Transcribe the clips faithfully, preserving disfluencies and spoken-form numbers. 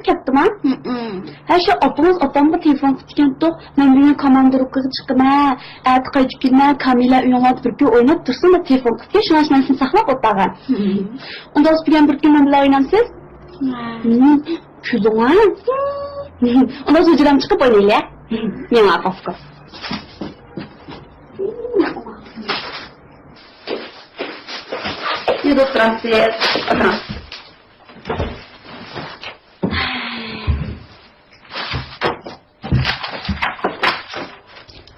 كەپتىما؟ ھە، شۇ ئاپىڭىز ئاپامغا تېلېفون قىپتىكەنتۇق، مەن بۈگۈن كوماندىروپكىغا چىقىمەن، ئەتە قايتىپ كېلىمەن، كامىلە ئۆيۈڭلاردا بىر كۈن ئويناپ تۇرسۇن دەپ تېلېفون قىپتىكەن، شۇڭا مەن سېنى ساقلاپ ئولتۇرغان. ئۇنداق بۈگۈن بىر كۈن مەن بىلەن ئوينامسىز؟ كۈلدۈڭ ھە؟ ئۇنداق ھۇجرام چىقىپ ئوينايلى. مېڭە ئاپا ئۇكا. يۈدۈپ تۇرامسىز؟ ئولتۇرۇڭ.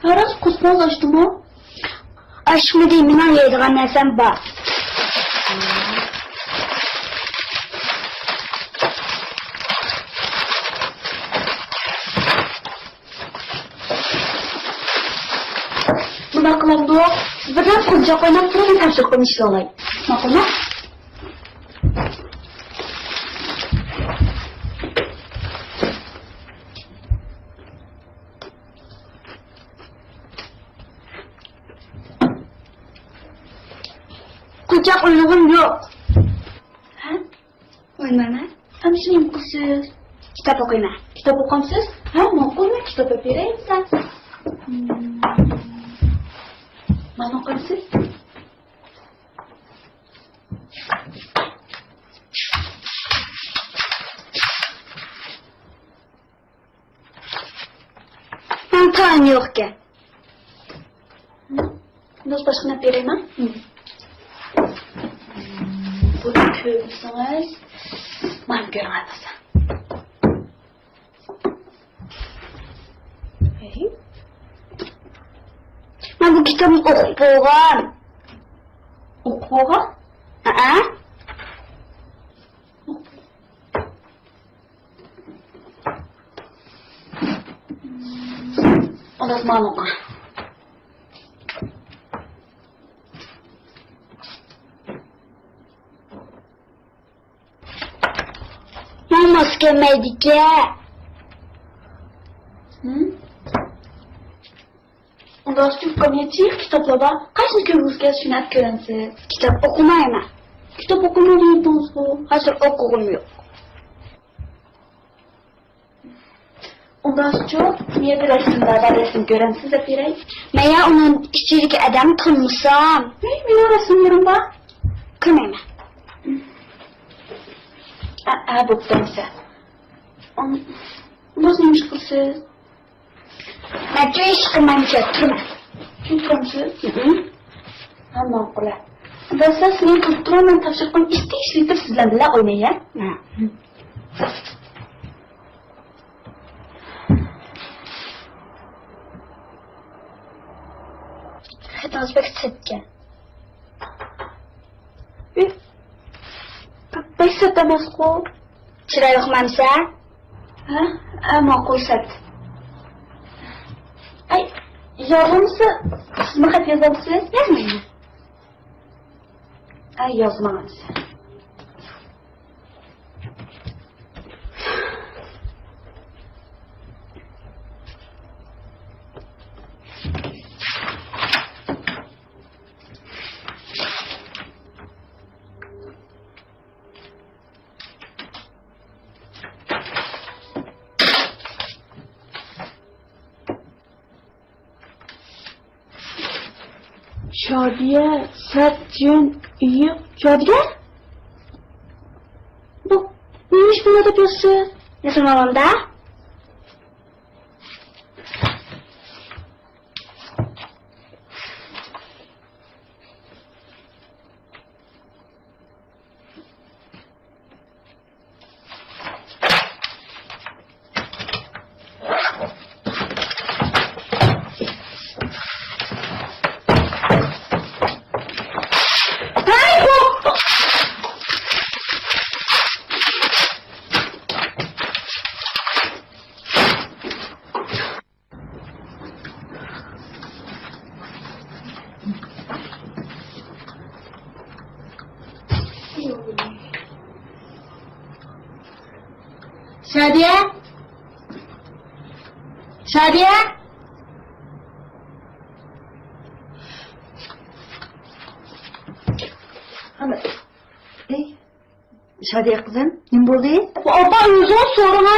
ھاراق قۇسقىڭىز ئاشتىمۇ؟ ئاشمىدى، مېنىڭ يەيدىغان نەرسەم بار. مۇنداق قىلامدۇ؟ سىز بىردەم قونچاق ئويناپ تۇرۇڭ، مەن تاپشۇرۇقۇمنى ئىشلىۋالاي. ماقۇلمۇ؟ قونچاق ئوينىغۇم يوق. ھە؟ ئوينىمايمەن. ئەمىسە نېمە قىلىسىز؟ كىتاب ئوقۇيمەن. كىتاب ئوقامسىز؟ ھە، ماقۇل، مەن كىتاب ئەپ بېرەي سىزگە. مم. مانا ئوقامسىز؟ ماڭا تايىنى يوقكەن. بىز باشقىنى ئەپ بېرەيمۇ؟ بۇنى كۆرمىسىڭىز، مانا كۆرۈڭ ئەمىسە. مەن بۇ كىتابنى ئوقۇپ بولغان. ئوقۇپ بولغان؟ ھەئە. ئۇنداق ماڭا. ماڭا ماس كەلمەيدىكەن. ھىم؟ ئۇنداق ئۇكام، يەتتە يىل كىتابلار بار. قايسىنى كۆرگۈڭىز كەلسە، شۇنى ئەپ كۆرەمسىز. كىتاب ئوقۇمايمەن. كىتاب ئوقۇمايمەن دېدىڭىزغۇ. ھازىر ئوقۇغۇم يوق. ئۇنداقچۇ، مېنىڭ بىر رەسىملەر بار، رەسىم كۆرەمسىز دەپ بېرەي. مەن يا ئۇنىڭ ئىچىدىكى ئادەمنى تونۇمىسام. ھەي، مېنىڭ رەسىملىرىم بار. كۆرمەيمەن. ئە، ئە، بوپتۇ ئەمىسە. ئۇنداق نېمە ئىش قىلىسىز؟ مەن چوي ئىش قىلمايمەن، چوي تۇرىمەن. چوي تۇرامسىز؟ ھە. ھە، ماقۇل. بولسا سىزنى قىلىپ تۇرۇڭ، مەن تاپشۇرۇقۇمنى ئىتتىك ئىشلىتىپ سىز بىلەن بىللە ئويناي، ھە؟ ھە. خېتىڭىز بەك سەتكەن. بەك سەت ئەمەسقۇ. چىرايلىقمۇ ئەمىسە؟ ھە؟ ھە، ماقۇل سەت. ئەي، ياغلىمىسا، سىزمۇ خەت يازامسىز؟ يازمايمەن. ئەي، يازماڭ ئەمىسە. شادىيە، سەت، جىن، ئېيىق، جادۇگەر؟ بۇ نېمە ئىش بۇنى دەپ يازسىز؟ ياسىماغاندا. شادىيە؟ شادىيە؟ ئەي. نادىيە قىزىم، نېمە بولدى؟ ئاپا، ئۆزىڭىز سورىڭا.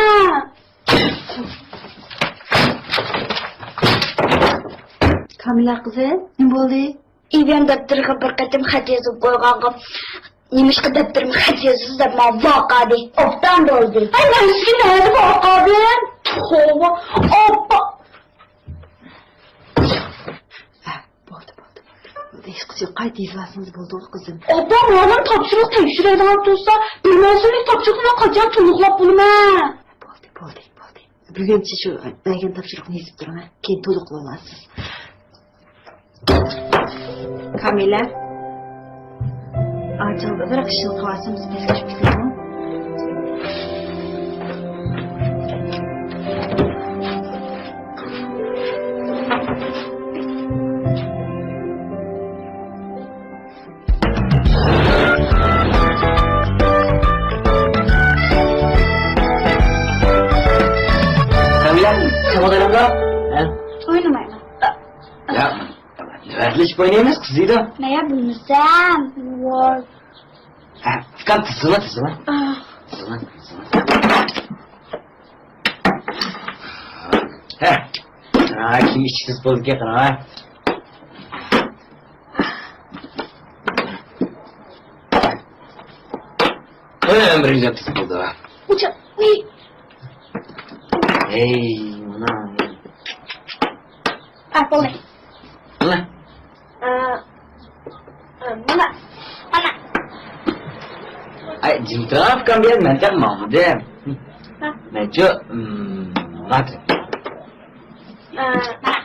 كامىلە قىزىم، نېمە بولدى؟ ئىبىيەم دەپتىرىگە بىر قېتىم خەت يېزىپ قويغانغا، نېمىشقا دەپتىرىمگە خەت يېزىسىز دەپ ماڭا ۋارقىرىدى. ئوبدان بولدى. ئەي، مەن سىزگە نەدە ۋارقىرىدىم؟ توۋا، ئاپا. ھە، بولدى، بولدى، بولدى. بولدى، ھېچقىسى يوق. قايتا يېزىۋالسىڭىز بولدىغۇ، قىزىم. ئاپا، مانا تاپشۇرۇق تەكشۈرەيدىغان تۇرسا، بىلمەيسىز، تاپشۇرۇقنى قاچان تولۇقلاپ بولىمەن؟ بولدى، بولدى، بولدى. بۈگۈنچە شۇ بەرگەن تاپشۇرۇقنى يېزىپ تۇرۇڭ، ھە. كېيىن تولۇقلىۋالارسىز. كامىلە، ئاچىڭدا بىر ئىشنى قىلىۋالسام، بىز پەسكە چۈشۈپ كېتىدۇ. كامىلە، سەن ئوينايسەنمۇ؟ ھە؟ ئوينىمايمەن. ياق. نۆۋەتلىشىپ ئوينايمىز، قىزىيدۇ. مەن بىلمىسەم. ۋاي. ھە، ئۇكام، تىزىلا، تىزىلا. ئاھ. تىزىلا، تىزىلا. ھە. ھە، كىم ئىچكۈسى بولدىكەن، قاراڭ. قوي، ئۆمرۈڭگە تىز بولدى. ئۇچا، ئۇي. ھەي، مانا. ئا، بولدى. مانا. ئا، ئا، مانا. مانا. ئاي، جىم تۇرۇڭ، ئۇكام، بۇ يەردە مەن تېخى ماڭمىدىم. ھە؟ مەنچۇ، ئىم، بار. ئا، مانا.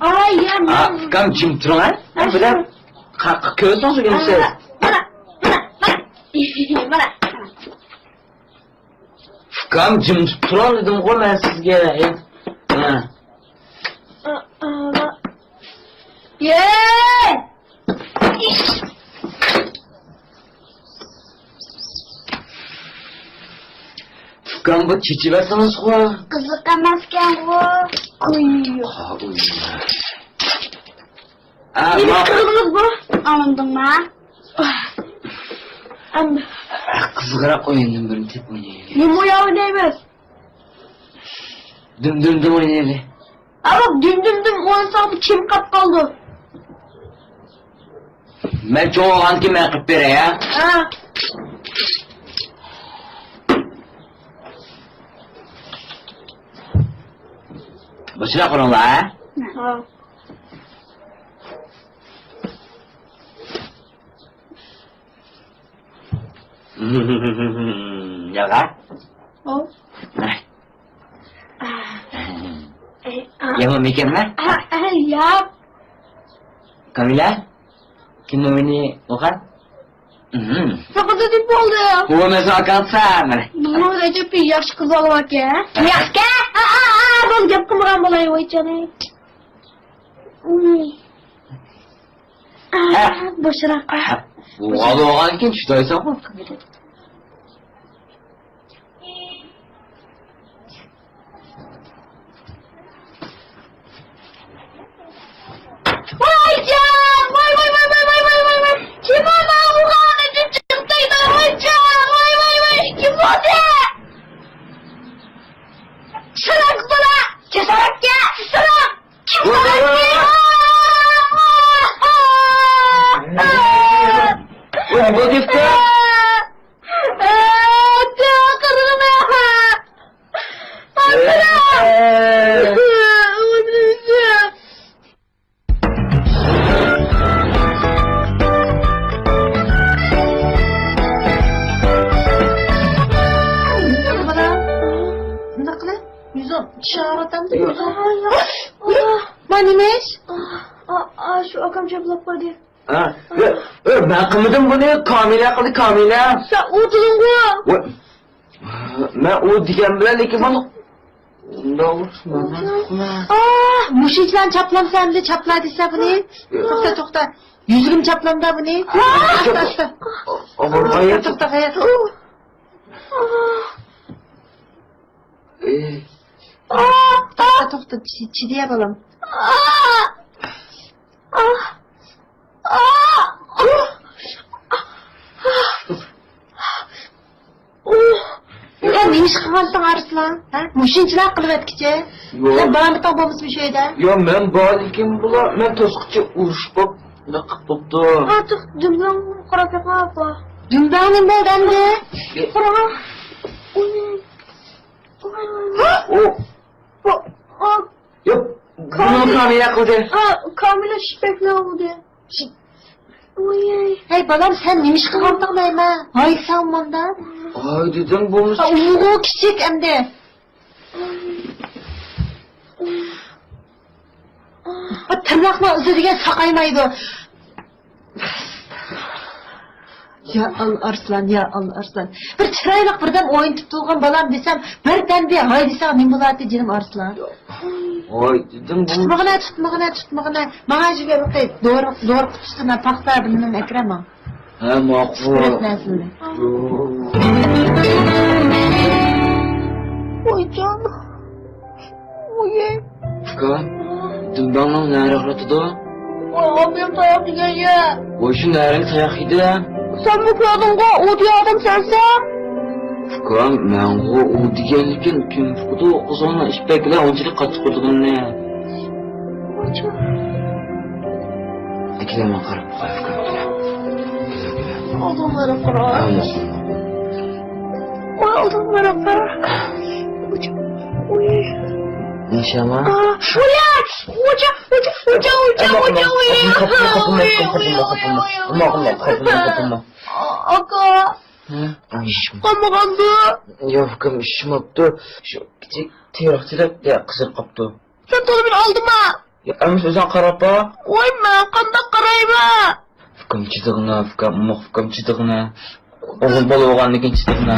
ئاي، يا، ئا، مانا. ئۇكام، جىم تۇرۇڭ، ھە؟ ھە، بۇ يەردە شۇ. قا-، قا-، كۆرسىڭىز، ئا، ئۆگىنىسىز. مانا، مانا، مانا. مانا. ئۇكام، جىم تۇرۇپ تۇرۇڭ دېدىمغۇ مەن سىزگە. ھە. يەي! ئۇكام، بۇ چېچىۋەتسىڭىزغۇ. قىزىق ئەمەسكەنغۇ. ئۇي. ھا، ئۇي. ئا، نېمە ما- قىلدىڭىز بۇ؟ ئاڭلىدىڭما؟ ئەمدى. قىزىقراق ئويۇندىن بىرنى تېپىپ ئوينايلى. نېمە ئويۇن ئوينايمىز؟ دۈم دۈم دۈم ئوينايلى. ئا، بۇ دۈم دۈم دۈم ئوينىساق بۇ كىم قاپ قالىدۇ؟ مەن چوڭ بولغاندىكىن مەن قىلىپ بېرەي، ھە؟ ھە. باشلاپ قويۇڭلار، ھە؟ ھە. ياغا؟ ئو. يامان مىكەنمە؟ ياق. كامىلە؟ كىم ئوينى ئوخان؟ ساقىدى دېيىپ بولدى. بۇ مەن ساقاتسام. بۇ رەجەپ ياخشى قىز ئالىۋاكەن. ياخشىكەن. بولدى، گەپ قىلمىغان بولاي، ۋايجانى. ئۇي. ھە. بوشراق. ھە. بولغانكىن چىدايساڭغۇ. ۋايجان! ۋاي، ۋاي، ۋاي! كىم ئۇ ماڭا ئۇرغان ئۈچۈن جىق دەيدۇ؟ ۋايجان! ۋاي، ۋاي، ۋاي! كىم بولدى؟ شاراق بالا! كېسەككە! شاراق! كىم بولدى؟ ۋاي، ۋاي، ۋاي! ۋاي، نېمە بولدى ئۇكا؟ مۇنداق قىلە، يۈزۈڭ چىشىڭ ئاغرىتامدۇ؟ يۈزۈڭ. ما نېمە ئىش؟ ئا، ئا، شۇ ئاكام چاپلاپ قويدى. ھە؟ ئۆ، ئۆ، مەن قىلمىدىم بۇنى، كامىلە قىلدى، كامىلە. سەن ئۇردۇڭغۇ. ۋاي، مەن ئۇ دېگەن بىلەن، لېكىن مانا ئۇنداق ئۇرۇش مانا. ئا، مۇشۇ ئىشلارنى چاپلامسەن ئەمدى، چاپلا دېسە بۇنى. توختا، توختا. يۈزۈكنى چاپلامدا بۇنى. ئاستا، ئاستا. توختا، توختا، ھايات. ئى. توختا، توختا، چى-، چىدىيە بالام. قانتىڭ ئارسلان، ھە؟ مۇشۇنچىلا قىلىۋەتكىچە. يوق. سەن بارمىتىڭ بولمىسا مۇشۇ يەردە؟ يوق، مەن بارلىكىم بۇلا، مەن توسقۇچە ئۇرۇش بولۇپ نېمە قىلىپ بوپتۇ. ئارتۇق دۈمبەڭ قاراپ بېقىڭ، ئاپا. دۈمبەڭ نېمە بولدى ئەمدى؟ ئۇ. يوق، بۇنىڭ كامىلە قىلدى. كامىلە شىپەكلەر بولدى. ۋاي. ھەي، بالام، سەن نېمە ئىش قىلغانتىڭ دەيمەن؟ ھاي، سەن ماندا. ھاي دېدىم، بولمىسا. ئۇ كىچىك ئەمدى. تىرناقنىڭ ئىزى دېگەن ساقايمايدۇ. يا ئاللا ئارسلان، يا ئاللا ئارسلان. بىر چىرايلىق بىردەم ئوينىتىپ تۇرغان بالام دېسەم، بىردەمدە ھاي دېسەڭ نېمە بولاتتى جېنىم ئارسلان؟ ھاي دېدىم، بۇ. تۇتمىغىنە، تۇتمىغىنە، تۇتمىغىنە. ماڭا جىگەر بېقى، دورا، دورا قۇتىسىدىن پاختا بىلىمەن ئەكرەم. ھە، ماقۇل. سۈرەت نەرسىلىرى. ۋايجان. ۋاي. ئۇكا، دۈمبەڭنىڭ نەرىغا ياتىدۇ؟ ۋاي، ئابىم تاياق يېگەن يە. ۋاي، شۇ نەرىڭگە تاياق يېدى. سەنمۇ كۆردۈڭغۇ، ئۇ دېگەن ئادەم سەنسەن. ئۇكام، مەنغۇ ئۇ دېگەنلىكىن تۈنتۈكىدۇ، قىزىڭنىڭ ئىپەك بىلەن ئۇنچىلىك قاتتىق ئۇرىدىغىنىنى. ئەكېلە، ماڭا قاراپ باقاي، ئۇكام، ئەكېلە. ئەكېلە، ئەكېلە. ئالدىڭ ماڭا قارا. ۋاي، ئالدىڭ ماڭا قارا. ۋاي. نېمە ئىش ئەمما؟ ۋاي، ۋاي، ۋاي، ۋاي، ۋاي. ئاكا. ھە؟ قالمىغاندۇ؟ ياق، ئۇكام، ئىششىماپتۇ. شۇ كىچىك تېرىقچىلىق قىزىرىپ قاپتۇ. سەن تولا مېنى ئالدىما. ياق، ئەمىسە ئۆزۈڭ قاراپ باق. ۋاي، مەن قانداق قارايمەن؟ ئۇكام، چىدىغىنا، ئۇكام، ئۇمۇق ئۇكام، چىدىغىنا. ئوغۇل بالا بولغاندىن كېيىن چىدىغىنا.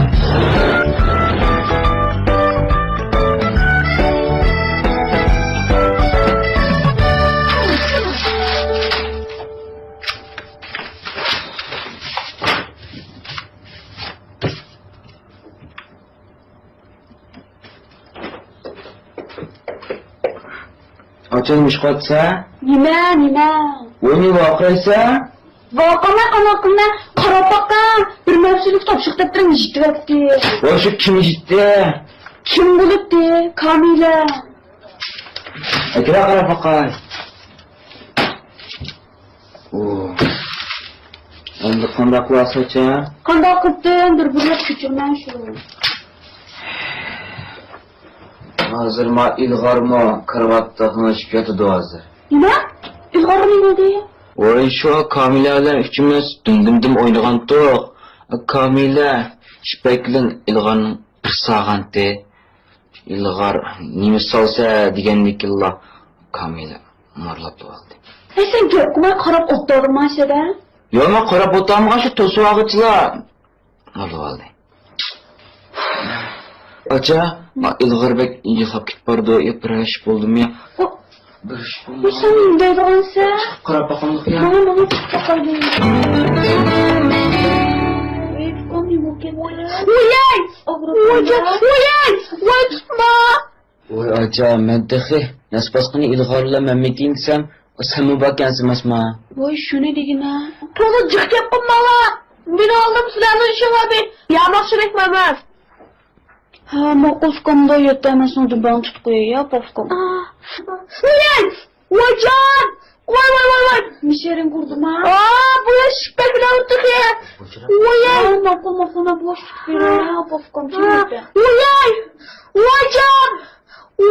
ئاچام ئىش قىلىۋاتىسەن؟ نېمە، نېمە؟ ۋاي، نېمە ۋارقىرايسەن؟ ۋارقىرىماي قانداق قىلىمەن؟ قاراپ باققىن، بىر مەۋسۇملۇق تاپشۇرۇق دەپتىرىم يىتىۋەتتى. ۋاي، شۇ كىم يىتتى؟ كىم بولۇپتى؟ كامىلە. ئەكىرە قاراپ باقاي. ئۇ. ئەمدى قانداق قىلارسىز ئاچا؟ قانداق قىلىپتىن، بىر بۇرۇلۇپ كۆچۈرمەن شۇ. ھازىر ما ئىلغارمۇ كارىۋاتتا غىڭشىپ ياتىدۇ ھازىر. نېمە؟ ئىلغارغا نېمە بولدى؟ ۋاي شۇ كامىلە بىلەن ئۈچىمىز دۈم دۈم دۈم ئوينىغانتۇق. كامىلە شىپەك بىلەن ئىلغارنىڭ قىرساغانتى. ئىلغار نېمە سالسا دېگەندىكىنلا كامىلە مارلاپ ئالدى. ھەي، سەن گەپ قىلماي قاراپ ئولتۇردۇڭما شەدە؟ ياق، مەن قاراپ ئولتۇرمىغان، شۇ توسۇۋالغۇچىلا مارلاپ ئالدى. ئاچا، ما ئىلغار بەك يىغلاپ كېتىپ بارىدۇ، يا بىر ئىش بولدىمۇ يا؟ بىر ئىش بولمىدى. سەن نېمە دەيدىغانسەن؟ چىقىپ قاراپ باقامدۇق يا؟ ماڭا، ماڭا چىقىپ باقايلى. ۋاي، ۋاي، ۋاي، ۋاي. ۋاي، ۋاي، ۋاي، تۇتما. ۋاي ئاچا، مەن تېخى نەس باسقىنى ئىلغارلا مەن مېكىن دېسەم، سەنمۇ باركەنسەن ئەمەسما؟ ۋاي شۇنى دېگىنە. تولا جىق گەپ قىلماڭلار. مېنىڭ ئالدىم سىلەرنىڭ ئىشىڭلار بىر ياماق شېرىكمۇ ئەمەس. ھە، ماقۇل ئۇكامدا يەتتە ئەمەسنىڭ دۈمبەڭ تۇتقۇيى يا، پوفكام. ۋاي، ۋايجان! ۋاي، ۋاي، ۋاي، ۋاي! مىشەرىڭ ئۇردىما؟ ئا، بۇ ياش شىپەك بىلەن ئۇردى تېخى. ۋاي، ۋاي! ئا، ماقۇل، ماقۇل، ماقۇل، بوش تۇتۇپ بېرىڭ، ھە، پوفكام، چىقىپ. ۋاي، ۋاي! ۋايجان!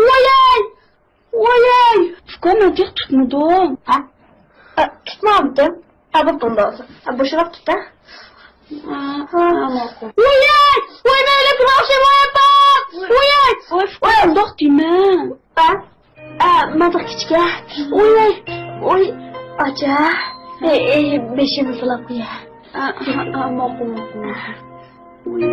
ۋاي، ۋاي! ۋاي، ۋاي! ئۇكام، مەن تېخى تۇتمىدىم. ھە؟ ئا، تۇتمامدىم. ئا، بوپتۇ ئۇنداق بولسا. ئا، بوشراق تۇت، ھە؟ ئا، ئا، ماقۇل. ۋاي، ۋاي! ۋاي، مەن ئۆلۈپ كېتىمەن، ۋاي، ئاپا! ۋاي، ۋاي! ۋاي، ئۇنداق دېمە. ھە؟ ئا، مانداق كىچىكە. ئوي، ئوي، ئوي. ئاچا. ئەي، ئەي، بېشىنى سىلاپ قويە. ئا، ئا، ئا، ماقۇل، ماقۇل، ماقۇل. ئوي.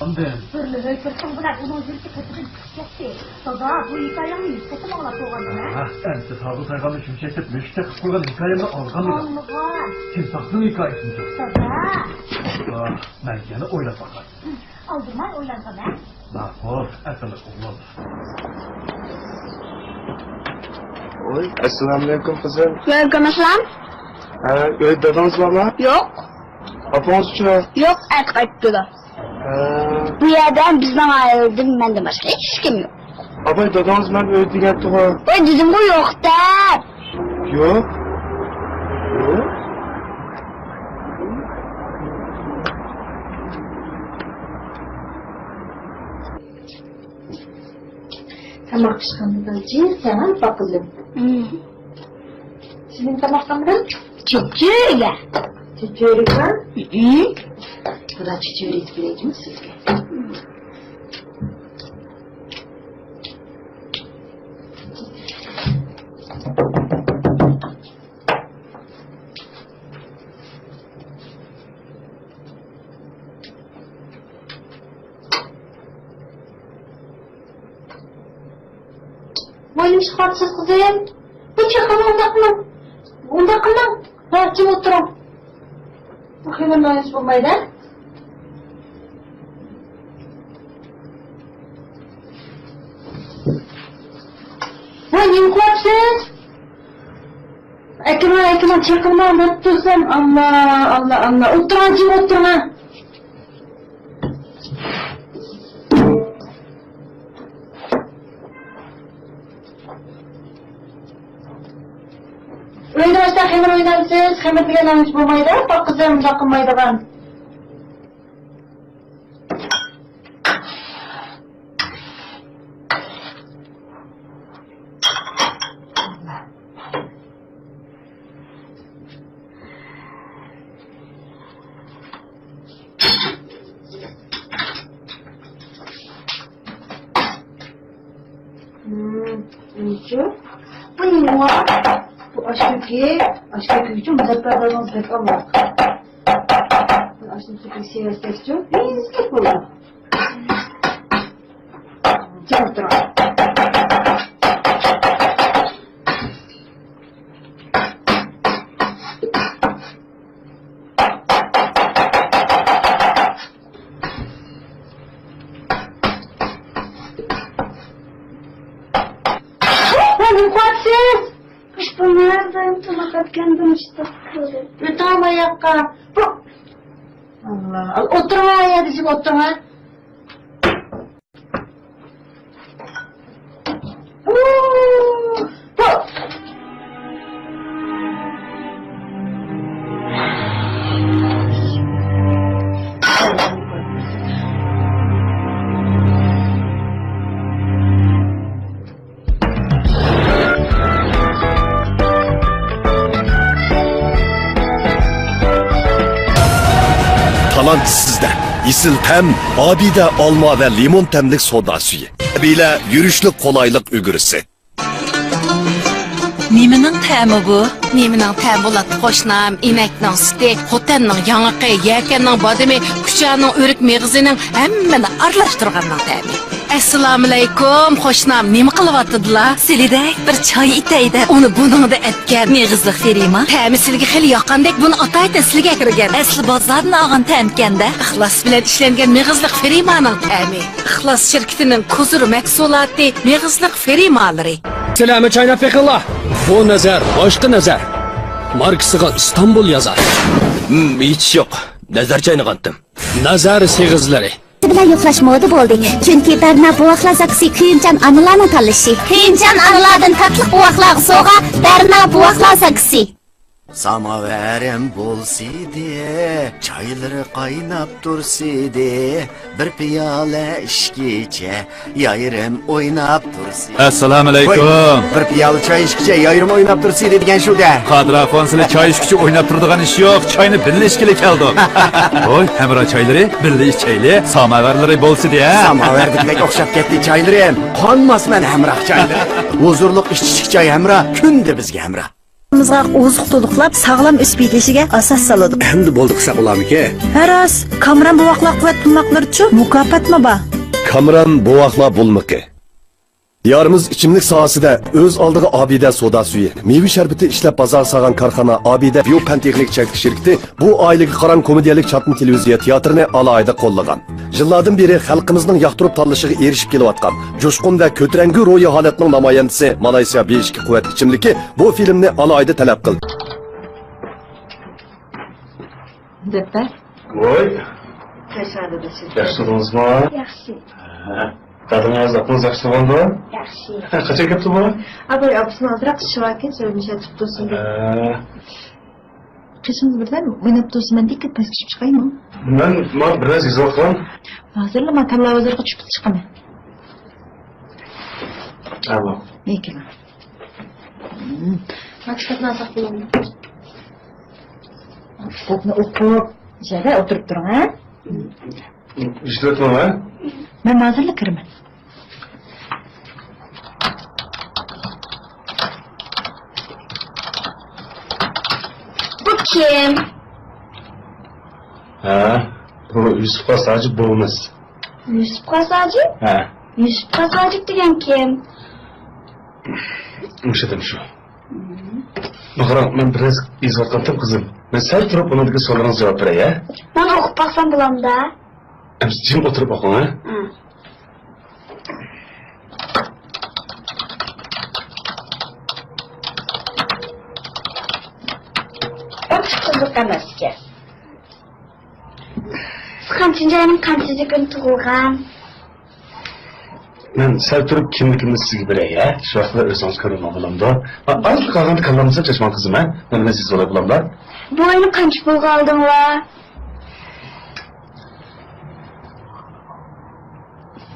ئاندىن. بىرلا ھۆيكىرىشىڭ بىلەن ئۇنىڭ يۈرىكى قېتىدىن چىقىپ كەتتى. دادا، بۇ ھېكايەڭنى يۈز قېتىم ئاڭلاپ بولغانمەن. ھە، ئەمدى ساغدۇ سايغاننى شۇمشەكتە مۈشۈكتەك قىلىپ قويغان ھېكايەمنى ئاڭلىغانمىدىڭ؟ ئاڭلىغان. تىمساھنىڭ ھېكايىسىمۇ؟ دادا. دادا، مەن يەنە ئويلاپ باقاي. ئالدىرىماي ئويلانغىن، ھە؟ ماقۇل، ئەقىللىق ئوغلۇم. ۋاي، ئەسسالامۇئەلەيكۇم، قىزىم. ۋەئەلەيكۇم ئەسسالام. ھە، ئۆيدە دادىڭىز بارمۇ؟ يوق. ئاپىڭىزچۇ؟ يوق، ئەتە قايتىپتۇ. ھە. بۇ يەردە بىزنىڭ ئائىلىدىن مەندىن باشقا ھېچكىم يوق. ئاپاي، دادىڭىز مەن ئۆيدە دېگەنتىغۇ. ۋاي، دېدىمغۇ يوق دەپ. يوق. يوق. تاماق پىشقاندىن كېيىن سەن باققىن. سېنىڭ تاماقلىرىڭ؟ چۆچۈرە. چۆچۈرە بار؟ بۇدا چۆچۈرە ئېتىپ بېرەيلىمۇ سىزگە؟ ۋاي، نېمىش قىلىۋاتىسىز، قىزىم؟ ۋاي، چېقىلماڭ، ئۇنداق قىلماڭ. ئۇنداق قىلماڭ. ھە، جىم ئولتۇرۇڭ. بۇ خېمىر نان يېسە بولمايدۇ. ۋاي، نېمە قىلىۋاتىسىز؟ ئەكىرمەڭ، ئەكىرمەڭ، چېقىلماڭ دەپ تۇرسام. ئاللا، ئاللا، ئاللا. ئولتۇرۇڭ، جىم ئولتۇرۇڭ. ئۆيدە ئاشتا خېمىر ئوينامسىز؟ خېمىر دېگەن ئاڭلىشىپ بولمايدۇ. بۇ قىزىم ئۇنداق قىلمايدىغان. بۇ نېمە؟ بۇ ئاشكۆكى، ئاشكۆكى ئۈچۈن مۇزەپپەر دادىڭىز بەك ئامراق. ئاشۇنى سۈپۈرۈپ سېۋەتسەكچۇ، ھېسلىك بولىدۇ. جىم تۇرۇڭ. ۋاي، نېمە قىلىۋاتىسىز؟ ئۇشبۇ نەدىن تاماق ئەتكەندىن ئىشتىك قىلدى. ئۆتۈڭ ئاياققا. بۇ. ئاللا، ئال، ئولتۇرۇڭ، يەردە جىم ئولتۇرۇڭ. تالانت سىزدە. ئېسىل تەم، ئابىدە ئالما ۋە لىمون تەملىك سودا سۈيى. ئابىدە يۈرۈشلۈك قولايلىق ئۈگرىسى. نېمىنىڭ تەمى بۇ؟ نېمىنىڭ تەمى بولاتتى، قوشنام؟ ئىنەكنىڭ سۈتى، خوتەننىڭ ياڭىقى، يەكەننىڭ بادىمى، كۇچانىڭ ئۆرۈك مېغىزىنىڭ ھەممىنى ئارىلاشتۇرغاننىڭ تەمى. ئەسسالامۇئەلەيكۇم، قوشنام نېمە قىلىۋاتىدىلا؟ سىلىدەك بىر چاي ئىتەي دەپ ئۇنى بۇنىڭدا ئەتكەن مېغىزلىق فېرىما. تەمى سىلىگە خېلى ياققاندەك، بۇنى ئاتايىتەن سىلىگە ئەكىرگەن. ئەسلى بازاردىن ئالغان تەمكەن-دە. ئىخلاس بىلەن ئىشلەنگەن مېغىزلىق فېرىمانىڭ تەمى. ئىخلاس شىركىتىنىڭ كۇزۇر مەھسۇلاتى، مېغىزلىق فېرىمالىرى. سىلەرمۇ چايناپ بېقىڭلار. بۇ نەزەر، باشقا نەزەر. ماركىسىغا ئىستانبۇل يازار. ھىم، ھېچ ئىش يوق. نەزەر چاينىغانتىم. نەزەر سېغىزلىرى. بىلەن يوقلاش مودا بولدى. چۈنكى بەرنا بوۋاقلار زاكىسى كۆيۈمچان ئانىلارنىڭ تاللىشى. كۆيۈمچان ئانىلادىن تاتلىق بوۋاقلارغا سوۋغا، بەرنا بوۋاقلار زاكىسى. ساماۋارىم بولسىدى، چايلىرى قايناپ تۇرسىدى، بىر پىيالە ئىچكىچە يايرىم ئويناپ تۇرسىدى. ئەسسالامۇئەلەيكۇم. ھوي، بىر پىيالە چاي ئىچكىچە يايرىم ئويناپ تۇرسىدى دېگەن شۇ-دە. قادىر ئاخۇن، سىلى چاي ئىچكۈچە ئويناپ تۇرىدىغان ئىش يوق، چاينى بىللە ئىچكىلى كەلدۇق. ھوي، ھەمراھ چايلىرى، بىللە ئىچەيلى، ساماۋارلىرى بولسىدى، ھە؟ ساماۋاردىكىدەك ئوخشاپ كەتتى چايلىرىم. قانماسمەن ھەمراھ چايلىرى. ھۇزۇرلۇق ئىچىشلىك چاي ھەمراھ، كۈندە بىزگە ھەمراھ. ئوزۇق تولۇقلاپ، ساغلام ئۆسۈپ يېتىلىشىگە ئاساس سالىدۇ. ئەمدى بولدى قىلساق بولارمىكىن؟ ھە راست، كامران بوۋاقلار قۇۋۋەت بۇلماقلىرىچۇ مۇكاپاتمۇ بار. كامران بوۋاقلار بۇلمىقى. دىيارىمىز ئىچىملىك ساھەسىدە ئۆز ئالدىغا ئابىدە سودا سۈيى، مېۋە شەربىتى ئىشلەپ بازارغا سالغان كارخانا ئابىدە بىيو پەن تېخنىكا چەكلىك شىركىتى بۇ ئائىلىگە قاراڭ كومېدىيەلىك چاتما تېلېۋىزىيە تىياتىرىنى ئالاھىدە قوللىغان. يىللاردىن بېرى خەلقىمىزنىڭ ياقتۇرۇپ تاللىشىغا ئېرىشىپ كېلىۋاتقان جۇشقۇن ۋە كۆتۈرەڭگۈ روھىي ھالەتنىڭ نامايەندىسى مالايسىيا بى ئىككى قۇۋۋەت ئىچىملىكى بۇ فىلىمنى ئالاھىدە تەلەپ قىلدى. دەپتەر. ۋوي. قايسى ئادەم سىز؟ ياخشى تۇردىڭىزمۇ؟ ياخشى. ھە. دادىڭىز، ئاپىڭىز ياخشى تۇرغاندۇ؟ ياخشى. قاچان كەپتۇ بۇ؟ ئاباي ئاپىسىنىڭ ئازراق ئىشى باركەن، سۆزلىشىپ تۇرسۇن دەپ. ھە. قېشىڭىز بىردەم ئويناپ تۇرسا، مەن دىككە پەسكە چۈشۈپ چىقايمۇ؟ مەن ما بىر نەرسە يېزىۋاتقان. ھازىرلا ما تاللا بازىرىغا چۈشۈپ چىقىمەن. ئەمما. نېكىلا. ماكىتابنى ئازاق بولۇڭ. كىتابنى ئوقۇپ، يەردە ئولتۇرۇپ تۇرۇڭ، ھە؟ ئىشلەتمەڭ، ھە؟ مەن ھازىرلا كىرىمەن. بۇ كىم؟ ھە، بۇ يۈسۈپ خاس ھاجى بوۋىمىز. يۈسۈپ خاس ھاجى؟ ھە. يۈسۈپ خاس ھاجى دېگەن كىم؟ مۇشۇ ئادەم شۇ. مم. ماڭا قاراڭ، مەن بىر نەرسە يېزىۋاتقانتىم، قىزىم. مەن سەل تۇرۇپ ئۇنىڭدىكى سوئاللىرىڭىزغا جاۋاب بېرەي، ھە؟ مەن ئوقۇپ باقسام بولامدا؟ ئەمسە جىم ئولتۇرۇپ ئوقۇڭ، ھە؟ ھە. ئۇ قىزىق ئەمەسكەن. سىز قانچىنچى ئاينىڭ قانچىنچى كۈنى تۇغۇلغان؟ مەن سەل تۇرۇپ كىملىكىمنى سىزگە بېرەي، ھە؟ شۇ ۋاقىتتا ئۆزىڭىز كۆرۈڭ، بولامدۇ؟ ئا-، ئازلا قالغاندا كاللامنى سەل چاچماڭ، قىزىم، ھە؟ مەن بىلەن سىز بولاي، بولامدۇ؟ بۇ ئاينى قانچە پۇلغا ئالدىڭلار؟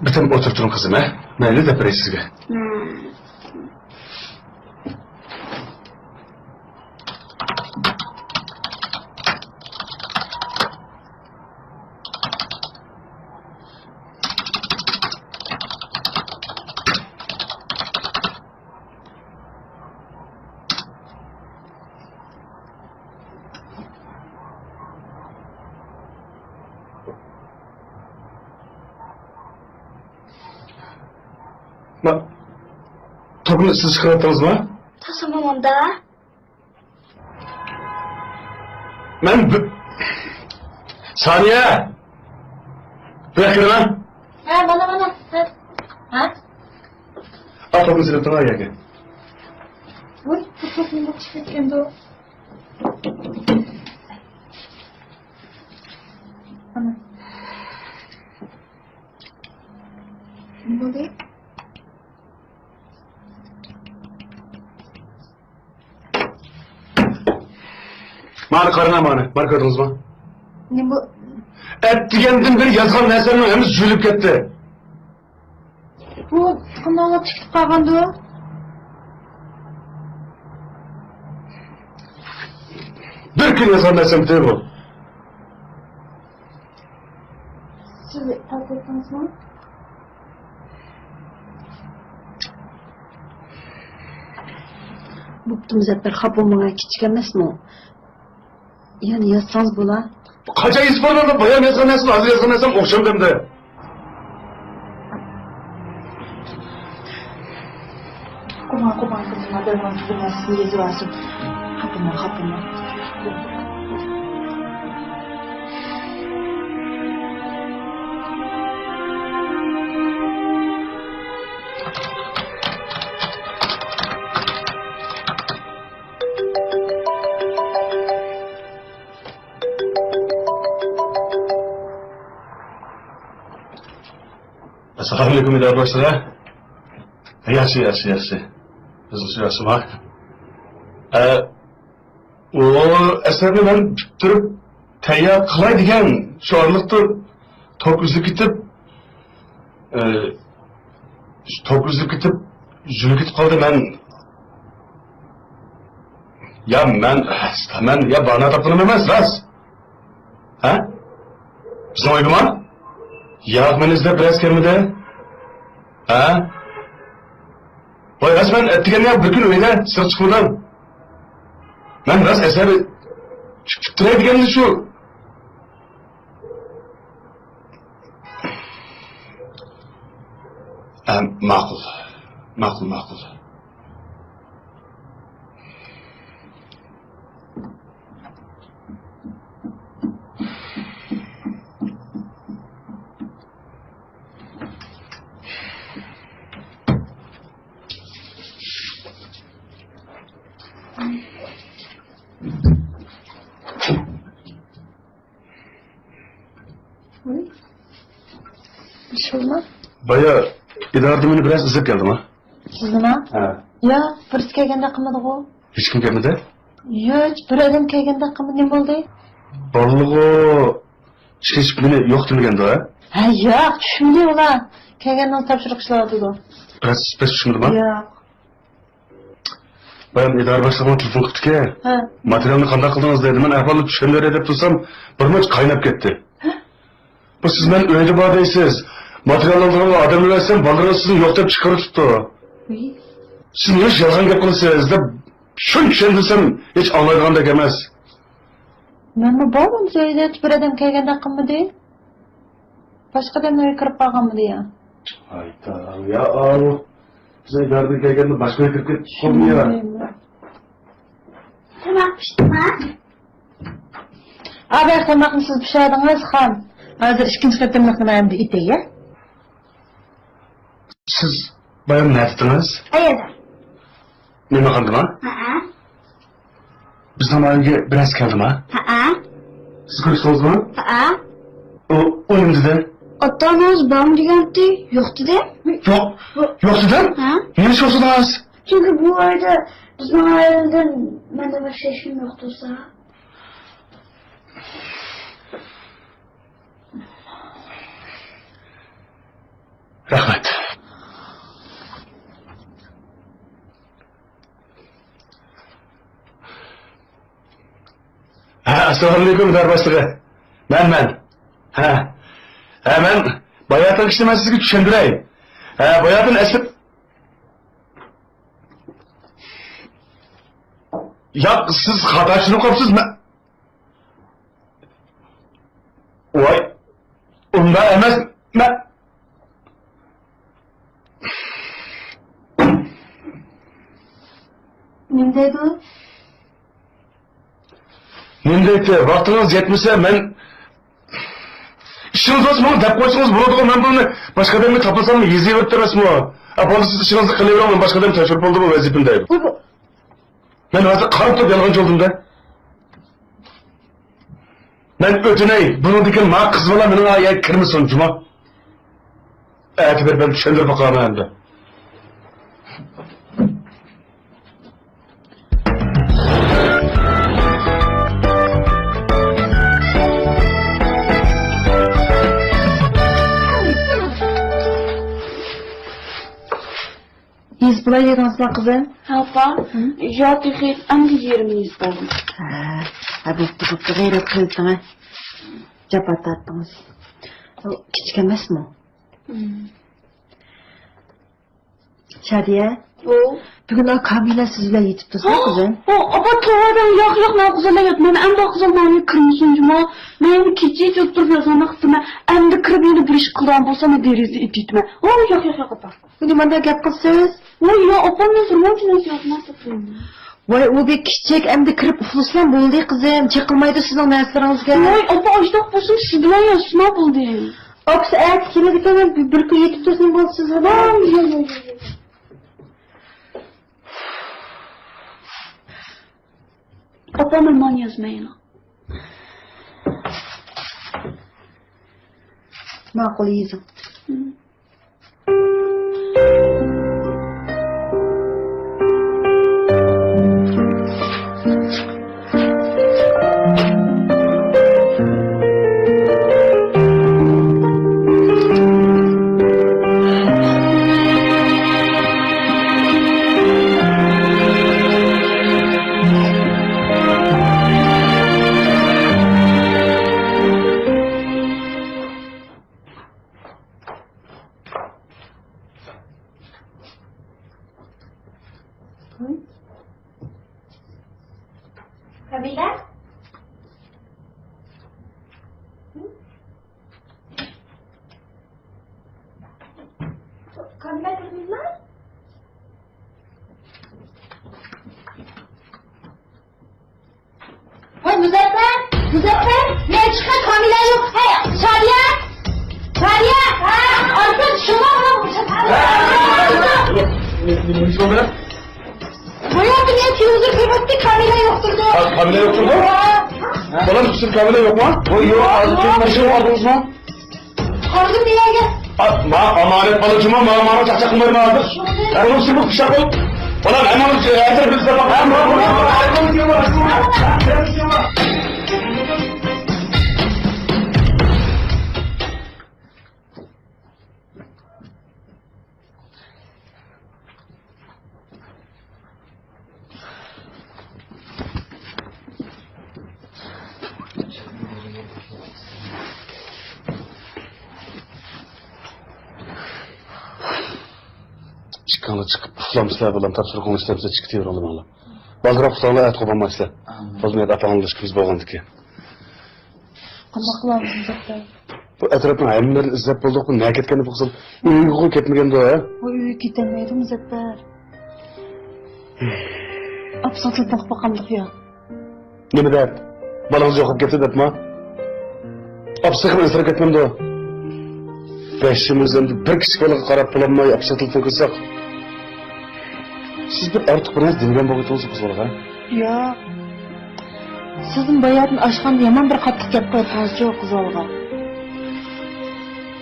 بىتەم ئولتۇرۇپ تۇرۇڭ، قىزىم، ھە؟ مەيلى، دەپ بېرەي سىزگە. ھە. ما، توپنى سىز چىقىرىۋەتتىڭىزمۇ؟ تاسا ماڭامدا. مەن بۇ-، سانىيە! بۇ ياققا كىرىڭە. ھە، مانا، مانا. ھە. ھە؟ ئاپامنى سېلىپ تۇرۇڭ يەرگە. ۋاي، پۇرسەت نېمە چىقىپ كەتكەندۇ؟ ئانا. نېمە بولدى؟ مانا قارىڭا، مانا. مانا كۆردىڭىزمۇ؟ نېمە بۇ؟ ئەتىگەندىن بېرى يازغان نەرسەمنىڭ ھەممىسى يۇيۇلۇپ كەتتى. بۇ تۇخۇمنى ئاڭلاپ چىقىپ قالغاندۇ؟ بىر كۈن يازغان نەرسەم پۈتۈن بۇ. سىز تارتىۋەتتىڭىزمۇ؟ بوپتۇ، مۇزەپپەر، خاپا بولماڭ، كىچىك ئەمەسمۇ؟ يەنە يازسىڭىز بولا. قاچان يېزىپ بولغاندا، بايام يازغان نەرسىمۇ، ھازىر يازغان نەرسەم ئوخشامدۇ ئەمدى؟ قويماڭ، قويماڭ، قىزىم، دەرمان تۈگىمەس، يېزىۋالسۇن. خاپىما، خاپىما. ئەسسالامۇئەلەيكۇم، ئىدارە باشلىقى. ياخشى، ياخشى، ياخشى. ئۆزىڭىز ياخشىما؟ ئە، ئۇ ئەسەرنى مەن پۈتتۈرۈپ تەييار قىلاي دېگەن، شۇ ئارىلىقتا توك ئۈزۈلۈپ كېتىپ، ئە، توك ئۈزۈلۈپ كېتىپ، يۈزۈلۈپ كېتىپ قالدى. مەن، يا مەن، مەن يا بانا تاپقىنىم ئەمەس، راست. ھە؟ بىزنىڭ ئۆيگىما؟ ياق، مېنى ئىزدەپ بىرەرسى كەلمىدى. ھە؟ ۋاي، راست مەن ئەتىگەن يا بىر كۈن ئۆيدە سىرتقا چىقمىدىم. مەن راست ئەسەر پۈتتۈرەي دېگەننى شۇ. ئە، ماقۇل. ماقۇل، ماقۇل. بايا ئىدارىدىن مېنى بىرەرسى ئىزدەپ كەلدىما؟ سىزنىما؟ ھە. ياق، بىرسى كەلگەندەك قىلمىدىغۇ. ھېچكىم كەلمىدى؟ ياق، بىر ئادەم كەلگەندەك قىلمىدى. نېمە بولدى؟ بالىلىغۇ ئىشكە چىقىپ مېنى يوق دېمىگەندۇ، ھە؟ ھە، ياق، چۈشمىدى ئۇلار. كەلگەندىن تاپشۇرۇق ئىشلەۋاتىدۇ. بەس، بەس چۈشمىدىما؟ ياق. بايام ئىدارە باشلىقىنىڭ تېلېفون قىپتىكەن. ھە. ماتېرىيالنى قانداق قىلدىڭىز دېدى. مەن ئەھۋالنى چۈشەندۈرەي دەپ تۇرسام، بىر مۇنچە قايناپ كەتتى. ھە؟ بۇ سىز مەن ئۆيدە بار دەيسىز. ماتېرىيال ئالىدىغان ئادەمنى بەرسەم، بالىلىرىڭىز سىزنى يوق دەپ چىقىرىۋېتىپتۇ. ئۇي. سىز نېمە ئۈچۈن يالغان گەپ قىلىسىز دەپ شۇنچە چۈشەندۈرسەم، ھېچ ئاڭلايدىغاندەك ئەمەس. مەنمۇ بارمۇ ئۆيدە بىر ئادەم كەلگەندەك قىلمىدى. باشقا ئادەمنىڭ ئۆيىگە كىرىپ قالغانمىدى يا؟ ھايتا، يا ئاۋۇ. بىز ئىدارىدىن كەلگەندە باشقا ئۆيگە كىرىپ كەتتۇق يا. تاماق پىشتىما؟ ئابەر تاماقنى سىز پىشىردىڭىز، خان. ھازىر ئىككىنچى قېتىملىقنى مەن ئەمدى ئېتەي يا. سىز بايام نەدىتىڭىز؟ ئەيەدە. مېھمانخانىدىما؟ ھەئە. بىزنىڭ ئۆيگە بىرەرسى كەلدىما؟ ھەئە. سىز كۆرۈشتىڭىزمۇ؟ ھەئە. ئۇ، ئۇ نېمە دېدى؟ ئاتا-ئانىڭىز بارمۇ دېگەنتى، يوق دېدى. يوق، يوق دېدىم؟ ھە؟ نېمە ئىش يوق دېدىڭىز؟ چۈنكى بۇ ئۆيدە بىزنىڭ ئائىلىدىن مەندىن باشقا ھېچكىم يوق تۇرسا. رەھمەت. ھە، ئەسسالامۇئەلەيكۇم، ئىدارە باشلىقى. مەن، مەن. ھە. ھە، مەن باياتىنقى ئىشنى مەن سىزگە چۈشەندۈرەي. ھە، باياتىن ئەسلى ياق، سىز خاتا چۈشىنىپ قاپسىز. مەن، ۋاي، ئۇنداق ئەمەس. مەن، نېمە دەيدۇ؟ نېمە دەيتتى؟ ۋاقتىڭىز يەتمىسە، مەن ئىشىڭىز بولسا ماڭا دەپ قويسىڭىز بولىدىغۇ، مەن بۇنى باشقا ئادەمگە تاپلىسام يېزىۋېرىپتۇ ئەمەسمۇ؟ ئە، بولدى، سىز ئىشىڭىزنى قىلىۋېرىڭ، مەن باشقا ئادەمگە تاپشۇرۇپ بولدىمۇ ۋەزىپىنى دەيدۇ. بۇ، بۇ، مەن ھازىر قاراپ تۇرۇپ يالغان چولدۇمدا. مەن ئۆتۈنەي، بۇنىڭدىن كېيىن ماڭا قىز بالا مېنىڭ ئائىلەمگە كىرمىسۇن جۇمۇ. ئەتە بېرىپ مەن چۈشەندۈرۈپ باقارمەن ئەمدى. يېزىپ بولاي دېدىڭىزما، قىزىم؟ ھە، ئاپا. ھە؟ يا، تېخى ئەمدى يېرىمىنى يېزىپ بولدۇم. ھە، ھە، بوپتۇ، بوپتۇ، غەيرەت قىلىۋېتىڭ، ھە. جاپا تارتتىڭىز. ئۇ كىچىك ئەمەسمۇ؟ ھە. شادىيە. ئۇ. بۈگۈن ئا كامىلە سىز بىلەن يېتىپ تۇرسا، قىزىم. ئۇ، ئاپا، توۋا دەڭ، ياق، ياق، مەن قىزىم ياتمايمەن، ئەمدى قىزىم ماڭا كىرمىسۇن جۇمۇ. مەن يەنە كېچىچە ئولتۇرۇپ يازغاندەك قىلىمەن، ئەمدى كىرىپ يەنە بىر ئىش قىلىدىغان بولسا، مەن دېرىزىدىن ئېتىۋېتىمەن. ئۇ، ياق، ياق، ياق، ئاپا. بۇنى مانداق گەپ قىلسىز. ۋاي، يا ئاپام، مەن سىرمانچىنىڭ سىياسىتىنى ساتىمەن. ۋاي، ئۇ بەك كىچىك، ئەمدى كىرىپ ئۇخلىسىلا بولدى، قىزىم. چېقىلمايدۇ سىزنىڭ نەرسىلىرىڭىزگە. ۋاي، ئاپا، ئاشۇنداق بولسۇن، سىز بىلەن ياتسىما بولدى. ئاپىسى ئەتە كېلىدىكەن، بىر، بىر كۈن يېتىپ تۇرسىمۇ بولدى سىز بىلەن. ۋاي، ۋاي، ۋاي، ۋاي. ئاپا، مەن مانا يازمايلا. ماقۇل، يېزىڭ. كامىلە؟ كامىلە كىردىڭىزمۇ؟ ۋاي مۇزەپپەر، مۇزەپپەر، مەن چىققان كامىلە يوق. ھەي، شادىيە! شادىيە! ھە، ئارقا شۇڭا. نېمە بولدى؟ بايا مەن تېلېۋىزور كۆرۈۋاتتى، كامىلە يوق تۇرىدۇ. ھە، كامىلە يوق تۇرىدۇ؟ ھە. بالام، سىز كامىلە يوقمۇ؟ ۋاي، يوق، ھازىر كېلىپ ماشىنا ئالدىڭىزمۇ؟ ئا، ما، ئامانەت بالا جۇما، ما، ما، چاقچاق قىلماي، ما، ھازىر. ئۇنىڭ سىمىق پىشاق بول. بالا، ھەممىڭىز ئەتراپىمىزدا باق. ئىككىڭلار چىقىپ ئۇخلامسىلەر، بالام، تاپشۇرۇقۇڭلار ئىشلەمسىلەر، چىقىپ كېتىۋېرىڭلار، بالىلار. بالدۇرراق ئۇخلاڭلار، ئەتە قوپالمايسىلەر. ئامىن. بولمايدۇ، ئاپاڭلار ئىككىمىز بولغاندىكىن. قانداق قىلامىز، مۇزەپپەر؟ بۇ ئەتراپنىڭ ھەممىلىرىنى ئىزدەپ بولدۇق، بۇ نەگە كەتكەندۇ بۇ قىزىم؟ ئۆيىگىغۇ كەتمىگەندۇ، ھە؟ ئۇ ئۆيگە كېتەلمەيدۇ، مۇزەپپەر. ئاپىسىغا تېلېفون قىلىپ باقامدۇق يا؟ نېمە دەپ؟ بالىڭىز يوقاپ كەتتى دەپمۇ؟ ئاپىسى تېخىمۇ ئەنسىرەپ كەتمەمدۇ؟ بەش يىلدىن بىر كىچىك بالىغا قاراپ بولالماي ئاپىسىغا تېلېفون قىلساق، سىز بىر ئارتۇق بىر نەرسە دېمىگەن بولغىيتىڭىز قىز بالىغا. ياق. سىزمۇ باياتىن ئاشخانىدا يامان بىر قاتتىق گەپ قىلىۋاتقانسىزچۇ قىز بالىغا.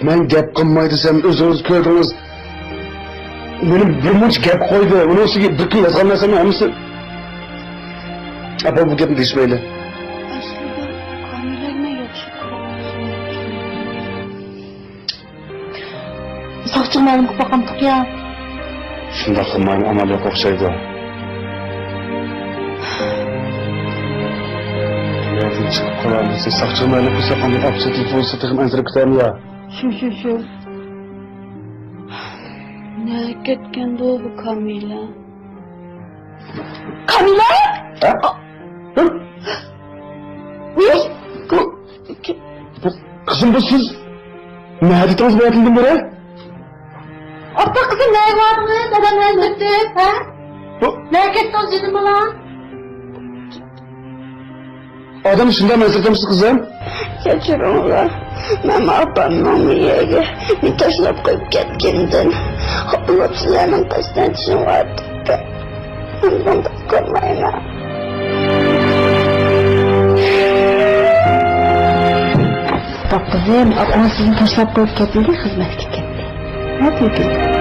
مەن گەپ قىلماي دېسەم، ئۆزىڭىز كۆردىڭىز. مېنى بىر مۇنچە گەپ قويدى. ئۇنىڭ ئۈستىگە بىر كۈن يازغان نەرسەمنىڭ ھەممىسى. ئاپا، بۇ گەپنى دېيىشمەيلى. ئەسلىدە كامىلەگە مەن ياخشى قارىمايمەن. ساقچىغا مەلۇم قىلىپ باقامدۇق يا؟ شۇنداق قىلمايمۇ ئامال يوق ئوخشايدۇ. يەردىن چىقىپ قالالمىسا، ساقچىغا مەلۇم قىلسا، ئاندىن ئاپىسى تېلېفون قىلسا، تېخىمۇ ئەنسىرەپ كېتەرمۇ يا؟ شۇ، شۇ، شۇ. نەگە كەتكەندۇ بۇ كامىلە؟ كامىلە؟ ھە؟ ھە؟ بۇ، بۇ، بۇ، قىزىم، بۇ سىز نەدە ئىدىڭىز بۇ ۋاقىتتىن بېرى؟ ئاپا، قىزىم، نەگە باردىڭىز؟ دادام بىلەن ئۆتۈپ، ھە؟ بۇ نەگە كەتتىڭىز، جېنىم بالام؟ ئادەم شۇنداق مەنزىرە تۇرمۇشتا قىزىم. كەچۈرۈڭلار، مەن ئاپامنىڭ مېنى تاشلاپ قويۇپ كەتكىنىدىن خاپىلاپ سىلەرنىڭ قەستەن چۈشۈڭ ئارتىپتۇ. مەن بۇنداق قىلمايمەن. باق قىزىم، ئاپىڭىز سىزنى تاشلاپ قويۇپ كەتمىدى، خىزمەتكە كەتتى. ھە، تېلېفون.